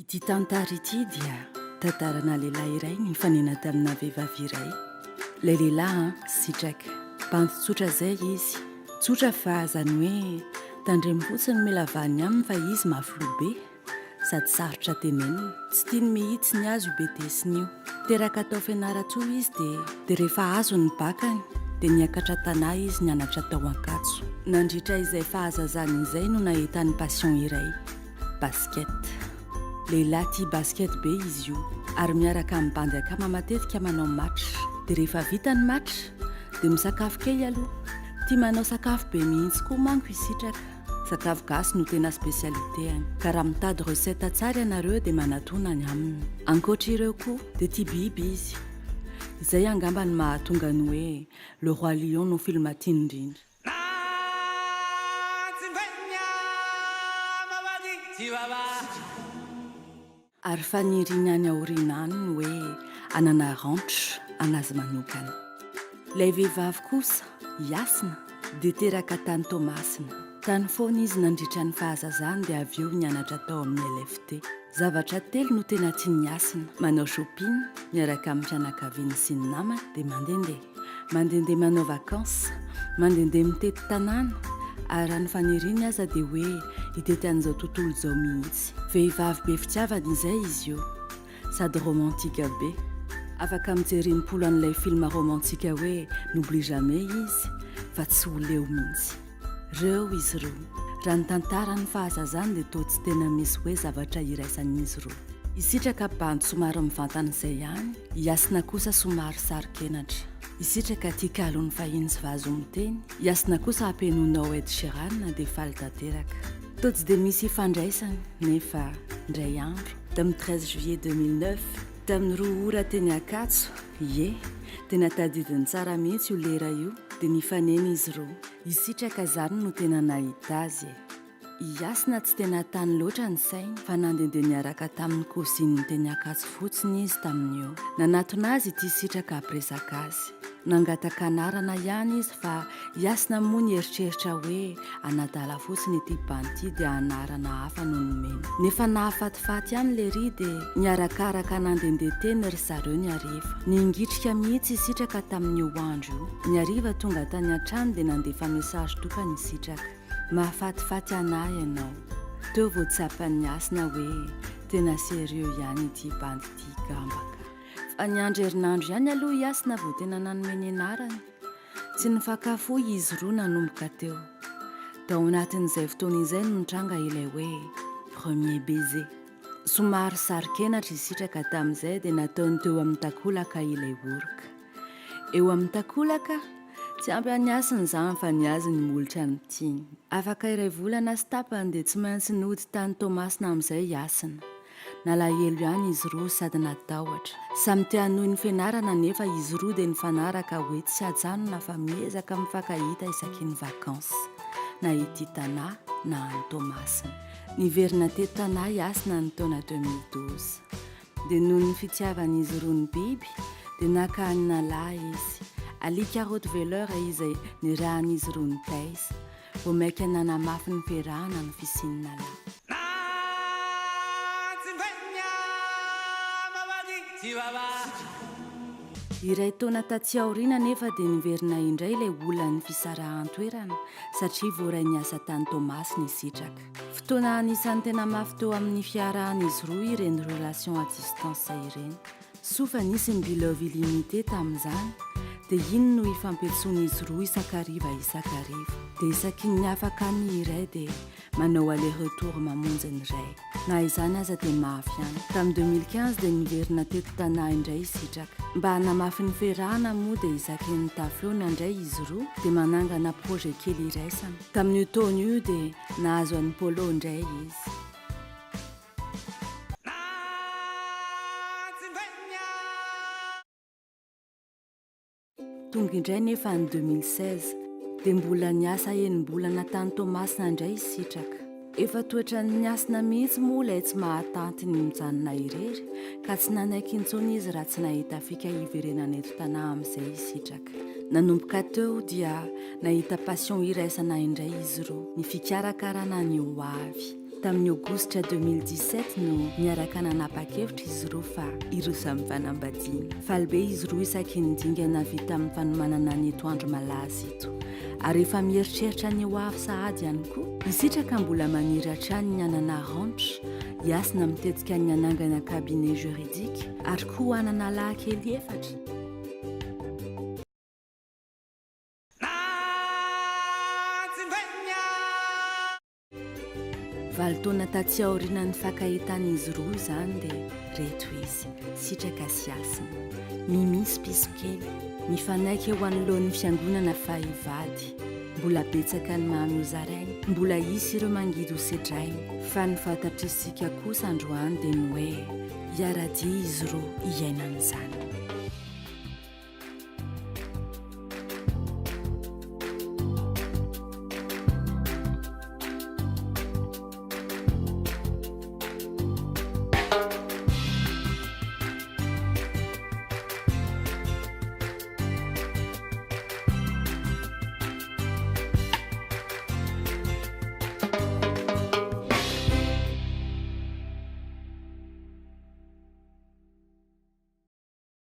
Ity tantara ity dia tantarana lehilahy iray nifanena tamina vehivavy iray. Ilay lehilahy an, Sitraka. Bandy tsotra izay izy. Tsotra fa izany hoe tandremo fotsiny mila vaniny aminy fa izy mafy loha be sady sarotra tenenina. Tsy tiany mihitsy ny azy io betesiny io. Teraka tao Fianarantsoa izy dia dia rehefa azony ny bacc-ny dia niakatra Tana izy nianatra tao Ankatso. Nandritra izay fahazazany izay no nahitany passion iray. Basket. Lehilahy tia basket be izy io ary miaraka amin'ny bandy akama matetika manao match. Dia rehefa vita ny match dia misakafo kely aloha. Tia manao sakafo be mihitsy koa manko i Sitraka. Sakafo gasy no tena spécialité-any. Ka raha mitady recette tsara ianareo dia manatona any aminy. Ankoatra ireo koa dia tia biby izy. Izay angamba no mahatonga ny hoe Le Roi Lion no film tiany indrindra. Ary faniriany any aoriana any ny hoe hanana ranch an'azy manokana. Ilay vehivavy kosa, i Hasina, dia teraka tany Toamasina. Tany foana izy nandritra ny fahazazany dia avy eo nianatra tao amin'ny LFT. Zavatra telo no tena tian'i Hasina, manao shopping miaraka amin'ny fianakaviany sy ny namany dia mandehandeha. Mandehandeha manao vacances, mandehandeha mitety tanàna, ary raha ny faniriany aza dia hoe hitety an'izao tontolo izao mihitsy. Vehivavy be fitiavana izay izy io, sady romantique be. Afaka mijery impolo an'ilay film romantique hoe N'oublie jamais izy fa tsy ho leo mihitsy. Reo izy roa. Raha ny tantaran'ny fahazazany dia toa tsy tena misy hoe zavatra iraisan'izy roa. I Sitraka bandy somary mivantana izay ihany, i Hasina kosa somary saro-kenatra. I Sitraka tia kalon'ny fahiny sy vazo miteny, i Hasina kosa ampihainoanao Ed Sheeran dia faly tanteraka. Toa tsy dia misy ifandraisany, nefa indray andro, tamin'ny 13 juillet 2009, tamin'ny roa ora teny Ankatso, ie, tena tadidiny tsara mihitsy io lera io, dia nifanena izy roa. I Sitraka zany no tena nahita azy e. I Hasina tsy tena tany loatra ny sainy fa nandehandeha niaraka tamin'ny cousine-ny teny Ankatso fotsiny izy tamin'io. Nanatona azy ity Sitraka hampiresaka azy. Nangataka anarana ihany izy fa i Hasina moa nieritreritra hoe anadala fotsiny ity bandy ity dia anarana hafa no nomeny. Nefa nahafatifaty ihany lery dia niarakaraka nandehandeha teny ry zareo ny hariva. Ningitrika mihitsy i Sitraka tamin'io andro io. Ny hariva tonga tany an-trano dia nandefa message tokana i Sitraka. Mahafatifaty anah ianao. Teo vao tsapan'i Hasina hoe tena sérieux ihany ity bandy ity gamba ka. Fa niandry herinandro ihany aloha i Hasina vao tena nanome ny anarany. Tsy nifankafoy izy roa nanomboka teo. Tao anatin'izay fotoana izay no nitranga ilay hoe premier baiser. Somary saro-kenatra i Sitraka tamin'izay dia nataony teo amin'ny takolaka ilay oroka. Eo amin'ny takolaka? Tsy ampy an'i Hasina izany fa ny azy ny molotra no tiany. Afaka iray volana sy tapany dia tsy maintsy nody tany Toamasina amin'izay i Hasina. Nalahelo ihany izy roa sady natahotra. Samy te hanohy ny fianarana anefa izy roa dia nifanaraka hoe tsy hajanona fa miezaka mifankahita isaky ny vacances, na ety Tana na any Toamasina. Niverina teto Tana i Hasina ny taona 2012. Dia noho ny fitiavan'izy roa ny biby dia naka an'i Nala izy, alika Rottweiler izay nirahan'izy roa nitaiza. Vao mainka nanamafy ny fiarahana ny fisian'i Nala. Iray taona taty aoriana anefa dia niverina indray ilay olan'ny fisarahan-toerana satria voaray niasa tany Toamasina i Sitraka. Fotoana anisan'ny tena mafy teo amin'ny fiarahan'izy roa ireny relation à distance ireny. Soa fa nisy ny Beloved Illimité tamin'izany dia iny no ifampiantsoan'izy roa isan-kariva isan-kariva. Dia isaky ny afaka ny iray dia manao aller retour mamonjy ny iray. Na izany aza dia mafy ihany. Tamin'ny 2015 dia niverina teto Tanà indray i Sitraka. Mba hanamafy ny fiarahana moa dia isaky ny mitafy eo nandray izy roa dia manangana projet kely iraisana. Tamin'io taona io dia nahazo an'i Polo indray izy. Tonga indray nefa ny 2016 dia mbola niasa enim-bolana tany Toamasina indray i Sitraka. Efa toetran'i Hasina mihitsy moa ilay tsy mahatanty ny mijanona irery ka tsy nanaiky intsony izy raha tsy nahita fika hiverenana eto Tanà amin'izay i Sitraka. Nanomboka teo dia nahita passion iraisana indray izy roa, ny fikarakarana ny ho avy. Tamin'ny aogositra 2017 no niaraka nanapa-kevitra izy roa fa hiroso amin'ny fanambadiana. Faly be izy roa isaky ny dingana vita amin'ny fanomanana ny etoandro malaza ito. Ary efa mieritreritra ny ho avy sahady ihany koa. I Sitraka mbola maniry hatrany ny hanana ranch, i Hasina mitetika ny hanangana cabinet juridique ary koa hanana lahy kely efatra. Valo taona taty aoriana nifankahitan'izy roa izany dia reto izy, Sitraka sy Hasina. Mimi sy Piso kely, mifanaiky eo anoloan'ny fiangonana fa hivady. Mbola betsaka ny mamy hozaraina, mbola hisy ireo mangidy hosedraina. Fa ny fantatr'isika kosa androany dia ny hoe hiara-dia izy roa hiaina an'izany.